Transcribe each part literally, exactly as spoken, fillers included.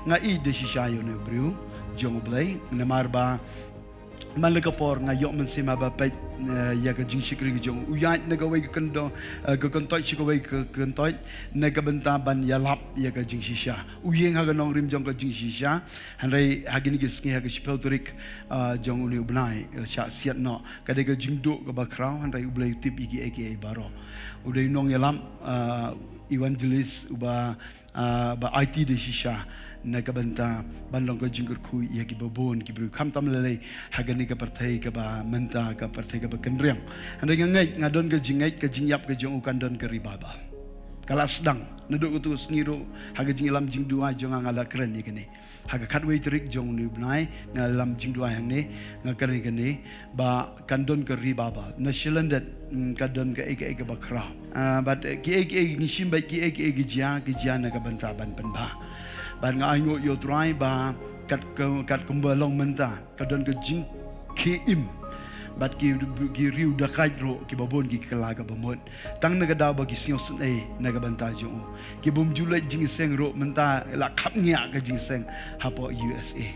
Nga ïeit da shisha ïa une u briew jong U Blei, namar ba man la ka por nga ïoh mynsiem haba peit, eh, ïa ka jingshakri ka jong u, u ïaid na kawei ka kyndong, eh, ka kyntoit sha kawei ka kyntoit, na ka bynta ban ïalap ïa ka jingshisha. U ïeng ha ka nongrim jong ka jingshisha, hynrei ha kine ki sngi ha ka shiphew tarik, eh, jong une u bnai, eh, shah siat noh. Ka dei ka jingduh kaba khraw, hynrei U Blei u tip ïa kiei kiei baroh. U dei u nongïalam, eh, evangelist uba, ah, ba aiti da shisha na ka bynta ban long ka jingkyrkhu ïa kiba bun ki briew, khamtam lei lei ha kane ka pyrthei kaba mynta, ka pyrthei kaba kynriang. Hynrei nga ngeit, nga don ka jingngeit, ka jingïap ka jong u kan don ka revival. Ka la sdang naduh kato ka sngi ruh, ha ka jingïalam jingduwai jong nga, nga la kren ïa kane. Ha ka khatwei tarik jong une u bnai, nga ïalam jingduwai hangne, nga kren ïa kane, ba kan don ka revival. Na Shillong, mm, ka don kaei kaei kaba khraw. Ah, bad, eh, kiei kiei ngi shim bad kiei kiei ki jia, ki jia na ka bynta ban pynbha. Bad nga ainguh ïa U Trai ba kat ka, kat kumba long mynta, ka don ka jingkhie im. Bad ki, ki riew dakait ruh kiba bun ki kylla kaba mut. Tang na ka daw ba ki sngewsynei na ka bynta jong u. Ki bym ju leit jingïaseng ruh mynta la khapngiah ka jingïaseng hapoh U S A.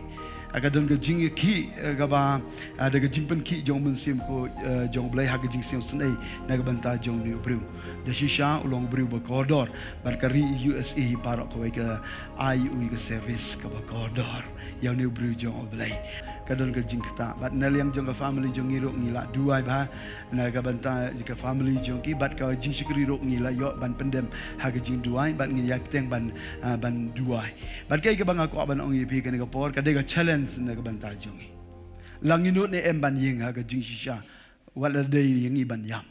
Ah, ka don ka jingïakhih, eh, kaba, ah, da ka jingpynkhih jong u Mynsiem ko, eh, jong U Blei ha ka jingsngewsynei na ka bynta jong une u briew. Da shisha u long u briew ba kordor, bad ka ri U S A hi baroh kawei ka ai u ka service kaba kordor ïa une u briew jong U Blei. Ka don ka jingktah, bad na liang jong ka family jong ngi ruh ngi la duwai bha na ka bynta ka family jong ki, bad ka jingshakri ruh ngi la ïoh ban pyndem ha ka jingduwai, bad ngi ïai bteng ban, ah, ban duwai. Bad kaei kaba nga kwah ban ong ïa phi kane ka por, ka dei ka challenge na ka bynta jong ngi. La ngi nud ne em ban ïeng ha ka jingshisha, wat la dei ïa ngi ban ïam.